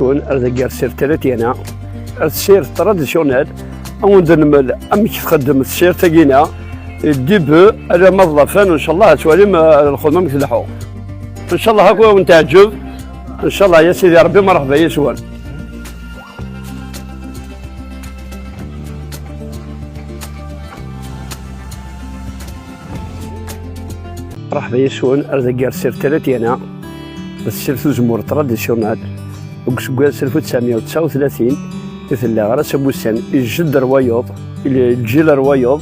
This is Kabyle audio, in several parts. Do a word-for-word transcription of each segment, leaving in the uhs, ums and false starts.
Ar dagi ar tsirt talatya-na, ar tsirt traditionnelle, ad wen-d-nmel amek txeddem tsirt-agi-na, début alamma d la fin, ncallah ad twalim, eh, lxedma amek tleḥḥu. Ncallah akk ad wen-teɛǧeb. Ncallah ya Sidi Ṛebbi, merḥba yes-wen. Merḥba yes-wen ar dagi ar tsirt talatya-na, d tsirt uzemmur traditionnelle, deg useggas alef u tesɛemya u tesɛa u tlatin i tella ɣer ass n wussan, ijedd ar wayeḍ, lǧil ar wayeḍ,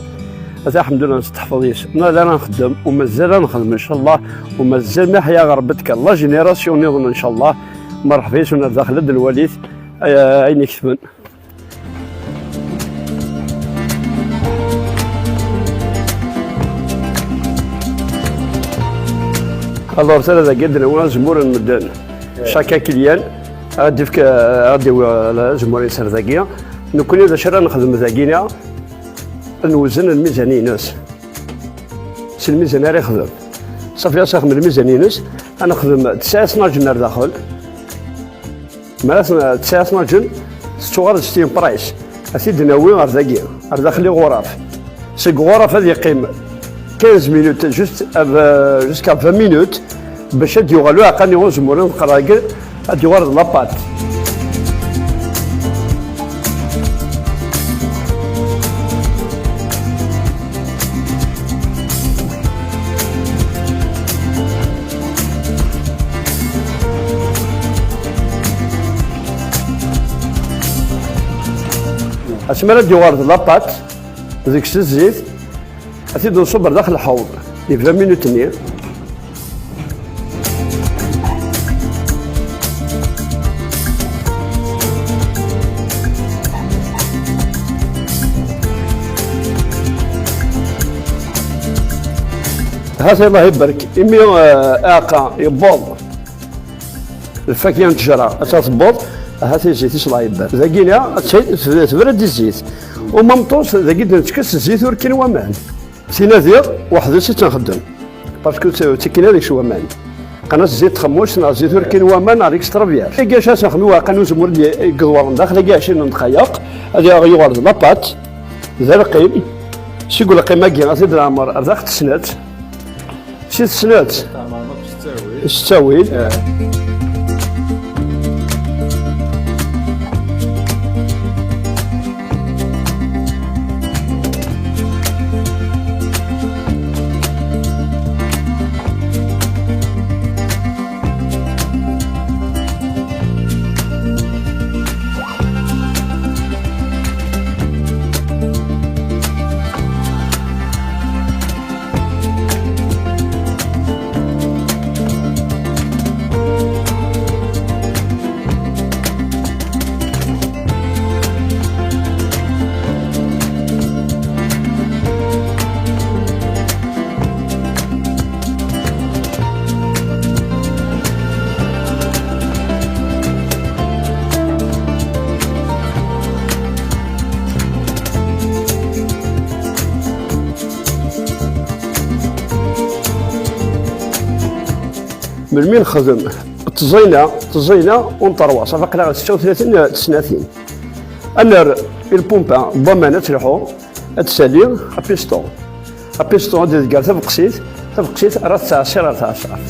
ata ḥemdullah nesteḥfeḍ yes-s, nella ara nxeddem u mazal ara nxeddem ncallah, u mazal ma yeḥya Ṛebbi ad d-tekker la génération nniḍen ncallah. Merḥba yes-wen ar daxel ad d-nwalit, eh, ayen iketben. Alors, tura dagi ad d-nawi azemmur n medden. Chaque client ad d-ifk, ad d-iwi azemmur-ines ar dagi. Nekkni d acu ara nexdem dagi-na, ad nwezzen lmizan-ines. S lmizan ara ixdem. Ṣafi, ad s-axdem lmizan-ines, ad nexdem tesɛa ṭnaǧen ar daxel. Mi ara ten-, tesɛa ṭnaǧen, tettuɣal d stin price. Ad t-id-nawi ar dagi, ar daxel iɣuraf. Seg uɣuraf ad yeqqim quinze minutes, juste, euh, jusqu'à vingt minutes, bac ad d-yuɣal uɛeqqa-nni uzemmur i neqqar dagi, ad d-yuɣal d la pâte. Asmi ara d-yuɣal d la pâte, deg-s zzit, ad t-id-nṣubb ar daxel lḥawḍ, di vingt minutes-nni. Hata Allah ibarek, imi, eh, aɛeqqa yewweḍ, lfakya n ttejra ad tewweḍ, hata zzit-is Allah ibarek. Dagi-na, ad t-, tebra-d i zzit. U mamṭus, dagi d-nettkkes zzit ur kkin waman. Tin-agi weḥd-s i tt-nxeddem. Parce que tt-, ttekkin ad ikes waman. Qqen-as zzit n txemmust neɣ zzit ur kkin waman neɣ extra vierge. Iga acu aseɣmi uɛeqqa n uzemmur i d-, i yeḍwaren daxel, agi ɛecrin n ddqayeq, ad yaɣ yuɣal d la pâte, d alqim. Seg ulqim-agi ad t-id-nɛemmer ar daxel tesnat. Si tesnat. Teɛmer akk s ttawil. S ttawil. Eh. Melmi nexdem ttẓina, ttẓina u nṭerwa, ṣafi aql-aɣ setta u tlatin tesnatin. Ad nerr lpumpa n waman ad telḥu, ad tsali apiston. Apiston ad idegger tabeqsit, tabeqsit ara tettɛeṣṣir ar teɛṣart.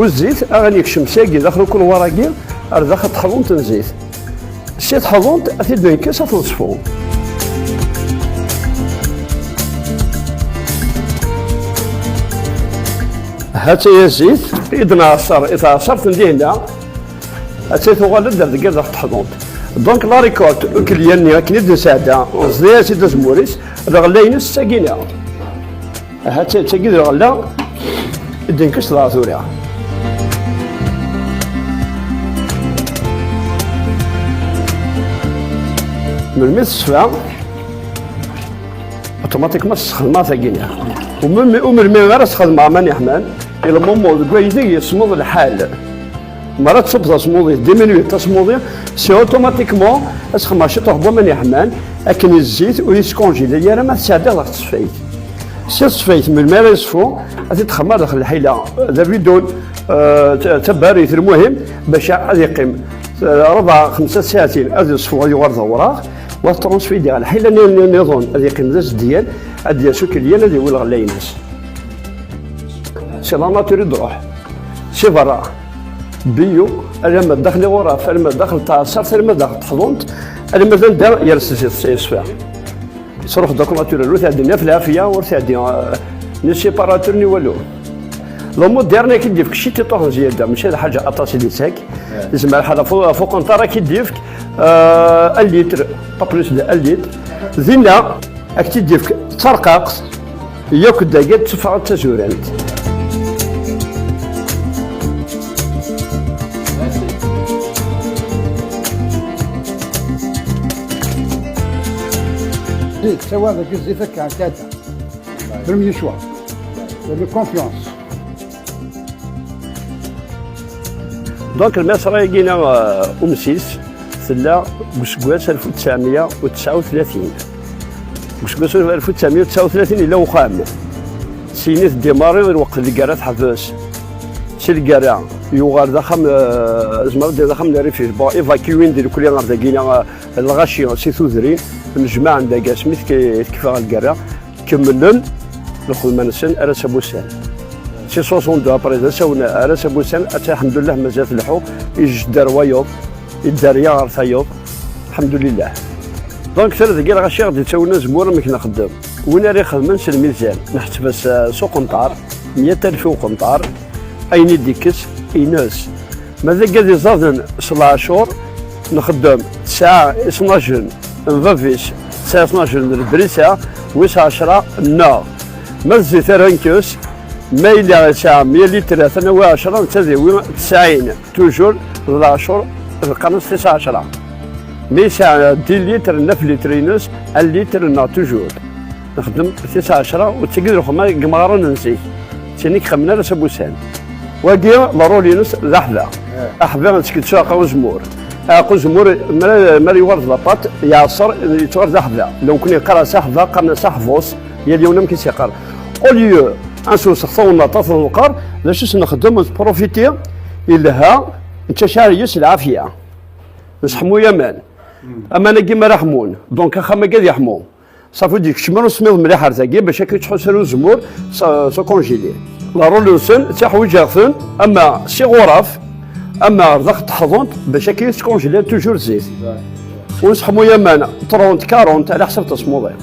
U zzit, aɣ-, ad yekcem syagi daxel ukunwar-agi, ar daxel teḥḍunt n zzit. Si teḥḍunt, ad t-id-nekkes, ad t-neṣfu. Ha-tt-aya zzit i d-nɛeṣṣer i teɛṣert n dihna, ha-tt-aya tuɣal-d ar deg daxel teḥḍunt. Donc la récolte, ukelyan-nni akken i d-nesɛedda, neẓḍi-as-id azemmur-is, lɣella-ines d tagi-nni. Ahat d tagi d lɣella i d-nekkes dɣa tura. Melmi teṣfa, automatiquement tesxedmeḍ tagini. Umelmi ara sxedmeɣ aman yeḥman, ilmumu deg waydeg yesmuḍ lḥal. Mi ara tṣubbeḍ asmuḍi, dix minutes asmuḍi, c'est automatiquement ad sxedmeɣ ciṭuḥ n waman yeḥman, akken zzit ur yeskonjili ara ma tesɛeddiḍ ɣef tesfayt. Si tesfayt, melmi ara yeṣfu, ad t-id-txedmeḍ daxel lḥila, d abidun, eh, d tabarit, lmuhim, bac ad yeqqim, eh, rebɛa, xemsa ssaɛtin, ad yeṣfu, ad yuɣal d awraɣ, wa teṭrunsfidi ɣer lḥila nniḍen, ad yeqqim d azedyan, ad d-yas ukelyan, ad yawi lɣella-ines. C'est la nature i d-ruḥ. Si berra, bio, alamma d daxel iɣuraf, alamma d daxel taɛṣart, alamma d daxel teḥḍunt, alamma d anda yers zzit s yeṣfa. Sruḥ-d akk naturel, ur tɛeddi ni ɣef lɛafya, ur tɛeddi, eh, ni séparateur ni walu. Le moderne ad k-id-yefk ciṭiṭuḥ n zzyada, mačči d ḥaǧa aṭas i d-ittak. Yezmer ḥala fu-, fuq uqenṭar ad k-id-yefk, eh, un litre, pas plus de un litre. Dinna, ad k-tt-id-yefk d tarqaqt, yakk d dagi ad teffeɣ d tazurant. Ttawa deg zzit akka, tlata. Premier choix. De confiance. Donc, lmisra-agi-ina, euh, umsis, tella deg useggas alef u tesɛemya u tesɛa u tlatin. Deg useggas alef u tesɛemya u tesɛa u tlatin yella uxxam. Syin i tdimari, lweqt n lgara teḥbes. Si lgara, yuɣal d axxam, euh, zemreɣ ad d-iniɣ d axxam n rifij. Bon, évacué-n di lekli ɣer dagi-ina, euh, lɣaci si tudrin, mjemɛen dagi asmi tek-, tekfa lgara. Kemmlen lxedma-nsen ar ass n wussan. Si soixante-deux après d asawen ar ass n wussan, atta, lḥemdullah, mazal tleḥḥu, ijedder wayeḍ, i dderya ɣer tayeḍ, lḥemdulillah. Donc, tura dagi lɣaci ɣ-d-ittawin azemmur amek nxeddem. Win ara ixedmen s lmizan, nḥesb-as, eh, s uqenṭar, meyya alef i uqenṭar, ayen i d-ikkes, ines. Ma d agad iẓaden s leɛcur, nxeddem tesɛa iṣnajen n bab-is, tesɛa iṣnajen n ldrisa, wis ɛecra nneɣ. Ma d zzit ara nkes, ma yella yesɛa meyya litr, atan awi ɛecra, netta ad yawi tesɛin, toujours d leɛcur, d qqaren-as tis ɛecra. Ma yesɛa dix litr, neuf litr-ines, un litr nneɣ toujours. Nxeddem tis ɛecra, u d tagi d lxedma n yimɣaren n zik. D tin i ixemmen ar ass n wussan. Wagi, lerul-ines d aḥba. Aḥba, nettkel s uɛeqqa uzemmur. Aɛeqqa uzemmur, mi ara, mi ara yuɣal d lapat, yeɛṣer, yettɣar d aḥba. Lewkni yeqqar-as aḥba, qqaren-as aḥbus, yal yiwen amek i s-yeqqar. Au lieu, ad nsew s ixṣawen n aṭas n lqar, d acu s nxeddem, neprofiti, yelha, nettcacar yes lɛafya. Nesseḥmuy aman. Aman-agi mi ara ḥmun, donc axxam-agi ad yeḥmu. Safi ur d-ikeččem ara usemmiḍ mliḥ ar dagi, bac akken yettḥussu ar uzemmur s, s ukunjili. Lerul-nsen, ttaḥwiǧeɣ-ten, ama s iɣuraf, ama ar daxel teḥḍunt, bac akken yettkunjili toujours zzit. Ur nesseḥmuy aman trente, quarante, ala ḥsab tasmuḍi.